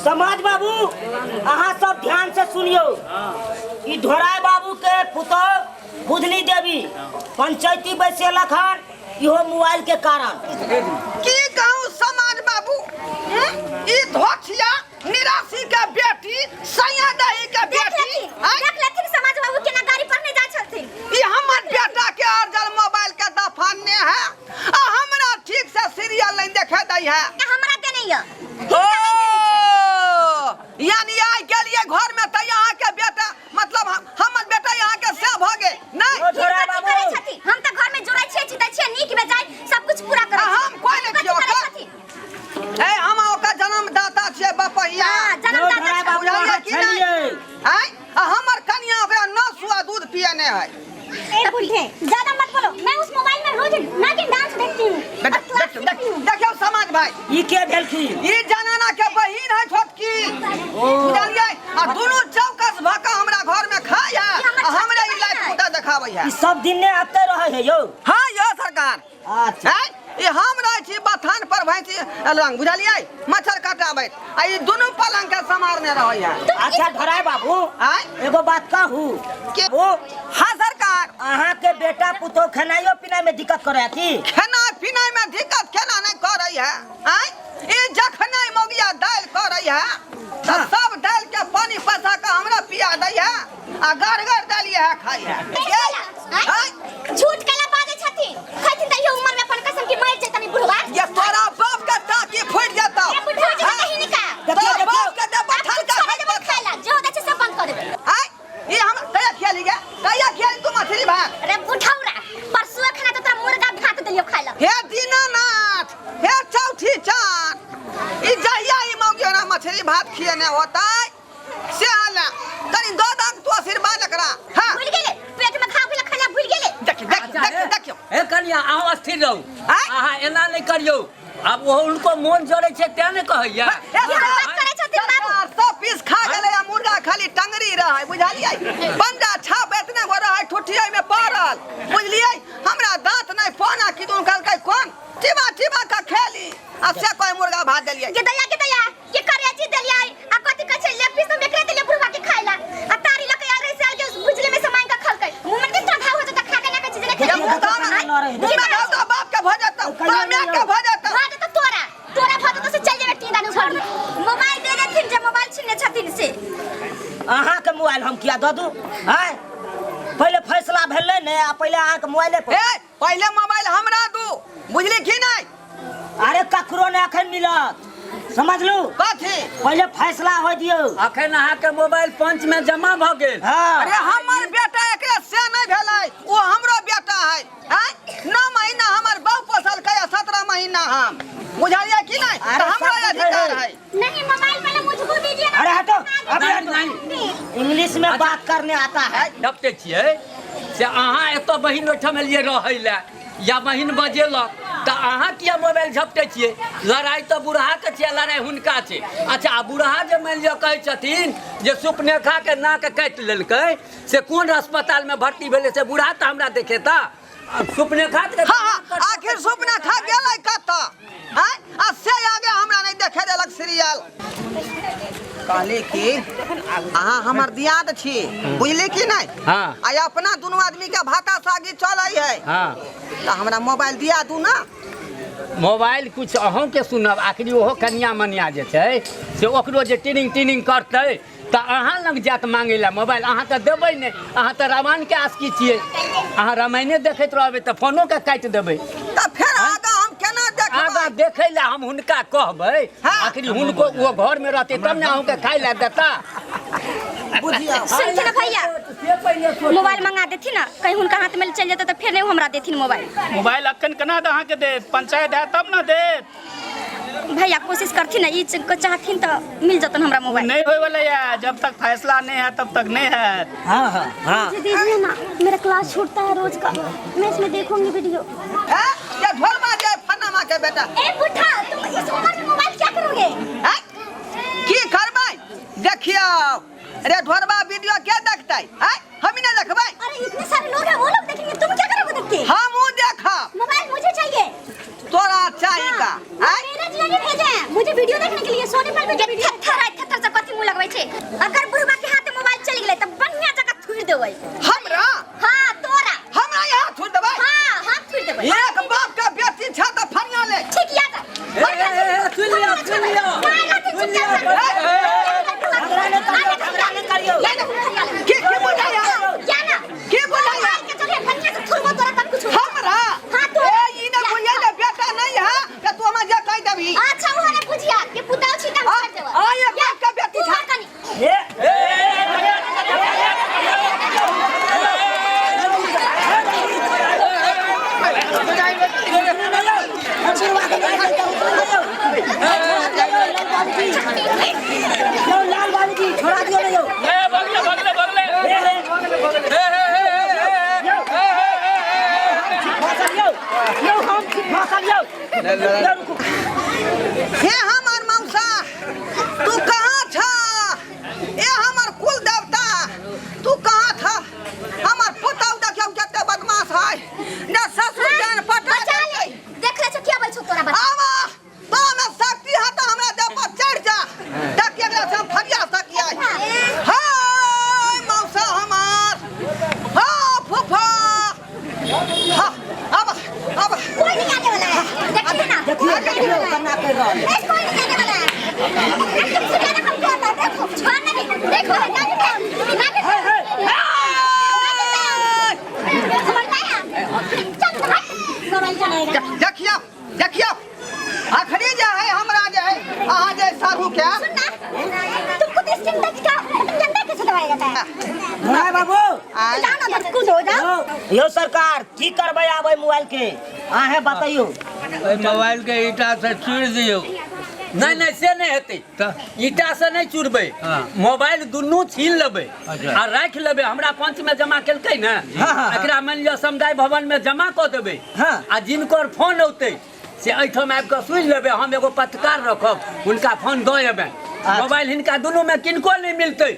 समाज बाबू अहाँ सब ध्यान से सुनियो। ई ढोराय बाबू के पुतोह बुधनी देवी पंचायती बैसेलक हन इहो मोबाइल के कारण। की कहूँ समाज बाबू, ई धोखिया निराशी के बेटी सैया दही के देख बेटी लेथिन, आँय? देख लेथिन समाज बाबू केना गाड़ी पर नहीं जा छथिन। ई हमर बेटा के अर्जल मोबाइल के दफाने है आ हमरा ठीक से सीरियल नहीं देखे दै है। आ हमरा देने य। ओ यानी आइ गेलिए घर में त यहाँ के बेटा मतलब हमर बेटा यहाँ के से भ गेल नहीं। ओ ढोरा कथी बाबू। करै छथिन? हम त घर में जोड़ै छियै, चितै छियै, नीक बेजाय सब कुछ पूरा करै आ छियै। हम कोइ नहि कथी छियै करै ओकर। छथिन? ए हम ओकर जन्मदाता छियै बपहिया। हाँ, जन्मदाता यौ ढोरा छथिन। बाबू, बुझलियै अहाँ कि नहि? छलियै। आँय? आ हमर कनिया ओकरा 9 सुआ दूध पियने है। ए बुढ़े, ज्यादा मत बोलो, मैं उस मोबाइल में रोज नागिन डांस देखती हूँ और क्लास देखियौ सीखती हूँ। देखियौ समाज भाई, ई के भेलखिन? ई जनाना के बहिन है छोटकी, बुझलियै? आ दुनू चौकस भऽ कऽ हमरा घर में खाय है ई हमर आ हमरा छोटकी ई लाइट बहिन है। फूटा देखाबै है। ई सब दिन ने आते रहे है यौ। हाँ यौ सरकार। अच्छा। आँय? ई हम रहै छी बथान पर भैंसी रंग, बुझलियै? मच्छर कटाबैत आ ई दुनू पलंग के समारने रहै है। अच्छा धराय बाबू, आँय? एगो बात कहू। के? ओ हाँ सरकार। अहाँ के बेटा पुतोह खेनाइयो पिनाइ में दिक्कत करे है की? खेनाइ पिनाइ में दिक्कत केना नहीं करै है? आँय? ई जखने मौगिया दालि करै है तऽ सब दालि के पानी पसा कऽ हमरा पिया दै है आ गड़ गड़ दालि है खाइ है। आँय? झूठ कैला बाजै छथिन? खैथिन त इहो उमर में अपन कसम की मर जेतनि बुढ़वा। ये तोरा बाप के टाकी फूटि जेतौ। ए बुढ़वा जे कहीं निका। तोरा देखियौ, बाप के दे बैठल के छोड़ देबै खाइ ला, जो दै छै सब बंद कऽ देबै। आँय? ई हम कहिया खियाली गे? कहिया खियाली तू मछली भात? अरे बुढ़ौरा, परसुआ खाना तो तोरा मुर्गा भात देलियौ खाइ ला। हे दीनानाथ, हे चौथी चाँद, ई जहिया ई मौगी ओना मछली भात खियेने होतै से हला कनी दऽ दहक तू आशीर्वाद एकरा। हाँ। भूल गेले, पेट में घाव भेल खाना भूल गेले। देखियौ, देखियौ, अच्छा, देखियौ, हे, देखियौ। हे कनिया, अहाँ अस्थिर रहू। आँय? अहाँ एना नहि करियौ। आब ओहो हुनको मोन जरै छै तें ने कहैया। हे, की बात करै छथिन बाबू? सरकार सब पीस खा गेलै आ मुर्गा खाली टंगरी रहै, बुझलियै? पंजा छाप एतने गो रहै ठुठियै में पड़ल, बुझलियै? हमरा दांत नहि पोना की दुन कहलकै कोन चिबा चिबा के खेली आ से कोई मुर्गा भात देलियै। के दैया, के दैया, के करेजी देलियै आ कथि कहै छै लेग पीस हम एकरे देलियै बुढ़वा के खाइ ला आ तारी लऽ के आयल रहै से आयल के भुजले में से मांगि के खलकै। मुँह में कितना घाव हो जेतै खा के ना कहै छै जे नहि ये खेबै। मुँह तो आँय? मुँह में घाव तो बाप के भऽ जेतौ, तोरा माय के भऽ जेतौ। भऽ जेतौ तोरा, तोरा भऽ जेतौ से चलि जेबै टीना नु घर। मोबाइल दे देथिन जे मोबाइल छिनने छथिन से। अहाँ के मोबाइल हम किया दऽ दू? आँय? पहिले फैसला भेलै ने आ पहिले अहाँ के मोबाइले पर। ए पहिले मोबाइल हमरा दू, बुझली की नहि? अरे ककरो ने अखन मिलत, समझलू? कथी? पहिले फैसला हो दियौ। अखन अहाँके मोबाइल पंच में जमा भऽ गेल। हाँ। अरे हमर बेटा एकरे से नहीं भेलै, ओ हमरो बेटा है। आँय? 9 महीना हमर बहू पोसलकै आ 17 महीना हम, बुझलियै की नहि? अरे तऽ हमरो सब बुझै अधिकार है। है। नहीं, मोबाइल पहले मुझको दीजिए ना। अरे हटो, अभी नहीं, हटो। नहीं। इंग्लिश में बात करने आता है। डपटे छियै से अहाँ एतऽ बहिन ओहिठाम एलियै रहै लए या बहिन बजेलक तऽ अहाँ किया मोबाइल झपटै छियै? लड़ाइ तऽ बुढ़ाके छै, लड़ाइ हुनका छै। अच्छा, आ बुढ़ा जे मानि लिअ कहै छथिन जे सुपनेखाके नाक काटि लेलकै से कोन अस्पतालमे भर्ती भेलै से बुढ़ा तऽ हमरा देखेता। सुपनेखा के हाँ, हाँ, आखिर सुपनेखा गेलै कतऽ? आँय? आ से आगे हमरा नहि देखे देलक सीरियल। कहली कि अहाँ हमर दियाद छी, बुझली कि नहि? हाँ। आ अपना दुनू आदमी के भाता सागी चलै है। हाँ। तऽ हमरा मोबाइल दिया दू ना। मोबाइल कुछ अहूँके सुनब, आखिरी ओहो कनिया मनिया जे छै से ओकरो जे टिनिंग टिनिंग करतै तऽ अहाँ लग जायत मांगै लए मोबाइल, अहाँ तऽ देबै नहि। अहाँ तऽ रामायणके आशकी छियै, अहाँ रामायणे देखैत रहबै तऽ फोनोके काटि देबै। तऽ फेर आगाँ हम केना देखबै? आगाँ देखै लए हम हुनका कहबै। हाँ। आखिरी हुनको ओ घरमे रहतै तब ने अहूँके खाइ लए देता। बुझियौ। सुनथिन भैया, से पहिले सोचू। मोबाइल मंगा देथिन ना, कहीं हुनका हाथ में चलि जेतै तऽ फेर नहि हमरा देथिन मोबाइल। मोबाइल अखन केना अहाँके देत? पंचायत हैत तब ने देत। भैया कोशिश करथिन ना, ई चाहथिन तऽ मिल जतन हमरा मोबाइल। नहीं होए वाला है, जब तक फैसला नहीं है तब तक नहीं है। हाँ, हाँ, हाँ। मुझे दीजिए ना, मेरा क्लास छूटता है रोज का, मैं इसमें देखूंगी वीडियो। हैं? ये ढोल मार जाए फन्ना माँ के बेटा। ए बुढ़ा, तुम इस उम्र में मोबाइल क्या करोगे? हैं? की करबै? देखियौ रे ढोरबा वीडियो के देखतै? हैं? हम ही नहीं देखबै। अरे इतने सारे लोग हैं, वो लोग देखेंगे, तुम क्या करोगे देख के? हमहूँ देखब। मोबाइल मुझे चाहिए। तोरा चाही का आय मेरा जिला नहीं भेजे हैं मुझे वीडियो देखने के लिए सोनी पर भी थर थर थर से कथी मुंह लगबै छै। अगर बुढ़वा के हाथ में मोबाइल चलि गेलै त बढ़िया जगह थुरि देबै। हमरा? हां, तोरा। हमरा यहाँ छोड़ देबै? हां, हम थुरि देबै। एक बाप के बेटी छ त फनिया ले। ठीक या जा। ए, ए, ए, सुन लिअ, सुन लिअ। सुन लिअ। झगड़ा नहि करियौ, झगड़ा नहि करियौ। की की बुझाइ है? या ना। की बुझाइ है? के चलिए बढ़िया से थुरबो तोरा तब कुछ। हमरा? हां, तोरा। ए, ई न बुझै जे बेटा नहीं है त तू हमरा जे कहि देबही। अच्छा, वो ने बुझिया के पुताव छी त हम कर देबै। आ, एक बाप के बेटी तू छ। कनी। हे, यौ लाल बाबूजी, छोड़ा दियौ ने यौ। ए, भगले भगले भगले। हे, हे, ए, हे, हे, हे, हे, हे, यौ, फसल यौ, यौ हम छी फसल यौ। यौ रुकू। हे हमर मौसा, तू कहाँ छ? ए हमर कुल देवता, तू कहाँ था? हमर पुतहु देखियौ कते बदमाश है ने ससुर जान पटा बचा ले। देख ले छौ किया बैठो तोरा बचा। आवा तो में शक्ति है तो हमरा देह पर चढ़ जा ताकि एकरा से हम फरिया सकिए। हाय मौसा हमार, हाँ फूफा, हाँ अब अब कोई नहीं आने वाला है, देखिए ना। देखियौ, देखियौ केना करि रहल है। ए, कोई नहीं आने वाला है। अब तुमसे ज्यादा हमको आता है, देखो छोड़ नहीं, देखो ना ना ना चल हट, मोबाइल चलाएगा। देखियौ देखियौ आखिरी जे है हमरा जे है अहाँ जे साढ़ू के। सुन ना, तुमको तो स्क्रीन टच का तुम जानते हैं कैसे दबाया जाता है? धोराय बाबू। जाओ ना उधर, कूद हो जाओ। यौ, यौ सरकार, की करबै आब एहि मोबाइल के? अहें बतैयौ। एहि मोबाइल के ईटा से चूरि दियौ। नहि नहि, से नहि हेतै। तऽ? ईटा से नहि चुरबै। हाँ। मोबाइल दुनू छीन लेबै। अच्छा। आ राखि लेबै। हमरा पंच में जमा केलकै ने, हाँ, हाँ, हाँ। एकरा मानि लिअ समुदाय भवन में जमा कऽ देबै। हाँ। आ जिनकर फोन औतै से एहिठाम आबि कऽ सुनि लेबै। हम एगो पत्रकार रखब, हुनका फोन दऽ अयबै। मोबाइल हिनका दुनू में किनको नहि मिलतै।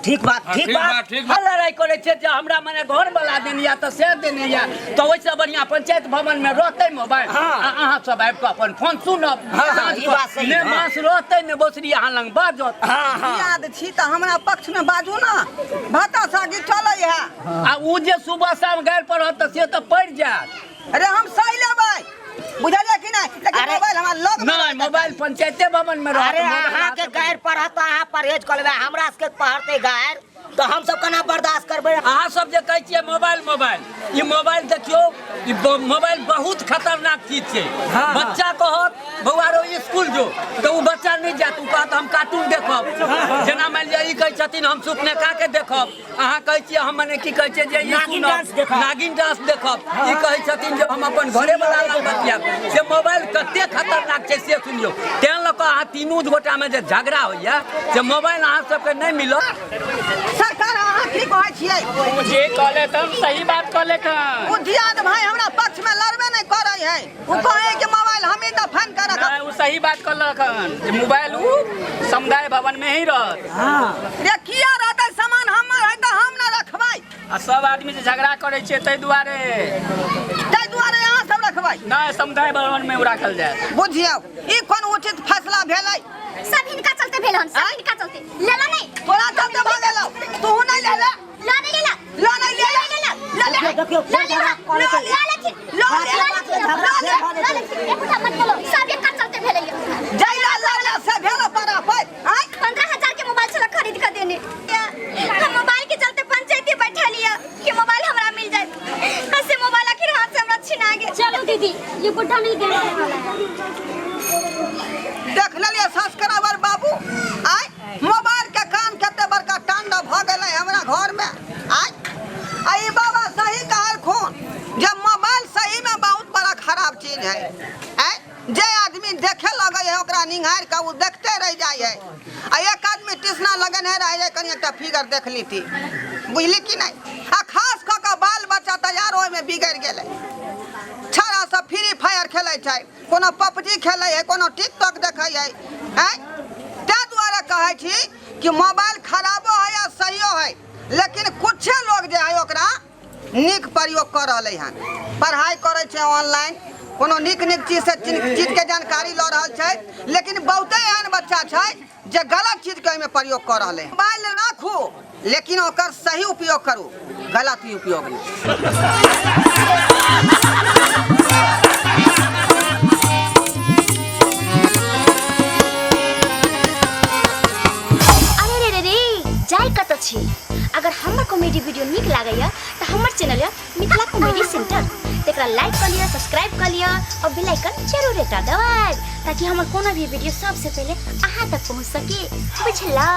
ठीक बात, हाँ, ठीक ठीक बात। बात, ठीक हर लड़ाई करै छै जे हमरा मने घर वाला देने या तऽ से देने या, तऽ ओहिसँ बढ़िआँ पंचायत भवन में रहतै मोबाइल। हाँ। आ अहाँ सब आबि कऽ अपन फोन सुनब। हाँ, हाँ, साँझ ई कऽ बात सही, ने हाँ। मास रहतै ने बौसरी अहाँ लग बाजत। हाँ हाँ। याद छी तऽ हमरा पक्ष में बाजू ना, भाता सागी चलै है। आ उ जे सुबह शाम गारि पड़त तऽ से तऽ पड़ि जायत। अरे हम सही लेबै, बुझलियै कि नहि? लेकिन अरे- मोबाइल हमरा लग में नहि, रहतै। मोबाइल पंचायते भवन में रहत। अरे मोबाइल अहाँ के हाथ में। गारि पढ़त तऽ अहाँ परहेज कऽ लेबै, हमरा सबके पढ़तै गारि तऽ हमसब केना बर्दाश्त करबै? अहाँ सब जे कहै छियै मोबाइल मोबाइल, ई मोबाइल देखियौ, ई मोबाइल बहुत खतरनाक चीज छै। हाँ। बच्चा कहत बौआ रो स्कूल जो, तऽ ओ बच्चा नहि जायत, ओ कहत हम कार्टून देखब। जेना मानि लिअ ई कहै छथिन हम सुपनेखा के देखब, अहाँ कहै छियै हम मने की कहै छियै जे ई नागिन सुनब, डांस देखब। नागिन डांस देखब। ई कहै छथिन जे हम अपन घरे वाला लग बतियाब। से मोबाइल कते खतरनाक छै से सुनियौ। तें लऽ कऽ अहाँ तीनू गोटा में जे झगड़ा होइया से मोबाइल अहाँ सबके नहि मिलत। सरकार, अहाँ की कहै छियै? ओ जे कहले तऽ हम सही बात कहले हन। ओ दियाद भाई हमरा पक्ष में लड़बे नहीं करै है। ओ कहे कि मोबाइल हम ही दफन कर रखब। नहि, ओ सही बात कहलक हन जे मोबाइल उ समुदाय भवन में ही रहत। हाँ। रे किया रहतै? सामान हमर है तऽ हम न रखबै? आ सब आदमी जे झगड़ा करै छै ताहि दुआरे, ताहि दुआरे अहाँ सब रखबै? नहि, समुदाय भवन में उ राखल जायत। बुझियौ, ई कोन उचित फैसला भेलै? सब हिनका चलते भेल हन, सब हिनका चलते। लेला नहीं। तोरा चलते भऽ गेलौ, तू नहीं लेले। ला नहीं लेला। लो नहीं लेले। ला ले ले। देखियौ, ला फेर ले। झगड़ा कऽ लेतै। ला लेथिन। लो ले। ला लेथिन। झगड़ा ला फेर भऽ ला जेतै। लेथिन। एक उठा मत बोलो, सब एकर चलते भेलै। जैला लड़ला से भेल पड़ा पर आय। 15,000 के मोबाइल छला खरीद के देने। हम मोबाइल के चलते पंचायती बैठा लिया कि मोबाइल हमरा मिल जाए, ऐसे मोबाइल आखिर हाथ से हमरा छिना गेल। चलो दीदी, ये बुढ़ा नहीं देने वाला है। देख लेलियै संस्कारवर बाबू, आय मोबाइल के कान कते बड़का तांडव भऽ गेलै हमरा घर में। आय आ ई बाबा सही कहलखुन जे मोबाइल सही में बहुत बड़ा खराब चीज है। आय जे आदमी देखे लगे है ओकरा निहार के ओ देखते रह जाय है, आ एक आदमी टिसना लगन है रह जाय, कनी एकटा फिगर देख लीती, बुझली कि नहीं? आ खास कऽ के बाल बच्चा तैयार ओहिमे बिगड़ि गेलै। छाड़ा सब फ्री फायर खेलै छै, कोनो पबजी खेलै है, कोनो टिकटॉक देखै है। आँय ताहि दुआरे कहै छी कि मोबाइल खराबो है आ सहियो है, लेकिन कुछे लोग जे है ओकरा नीक प्रयोग कऽ रहलै हन। पढ़ाइ करै छै ऑनलाइन, कोनो नीक नीक चीजसँ चीजके जानकारी लऽ रहल छै, लेकिन बहुते एहन बच्चा छै जे गलत चीजके ओहिमे प्रयोग कऽ रहलै। मोबाइल राखू लेकिन ओकर सही उपयोग करू, गलत उपयोग नहि। अरे रे रे रे, जाय कत छी? अगर हमर कॉमेडी वीडियो नीक लागैया तऽ हमर चैनल या मिथिला कॉमेडी सेंटर, तेकरा लाइक कर लिअ, सब्सक्राइब कर लिअ और बेल आइकन जरूर एकटा दबाएब ताकि हमर कोनो भी वीडियो सबसे पहले अहाँ तक पहुँच सके। बुझलौ?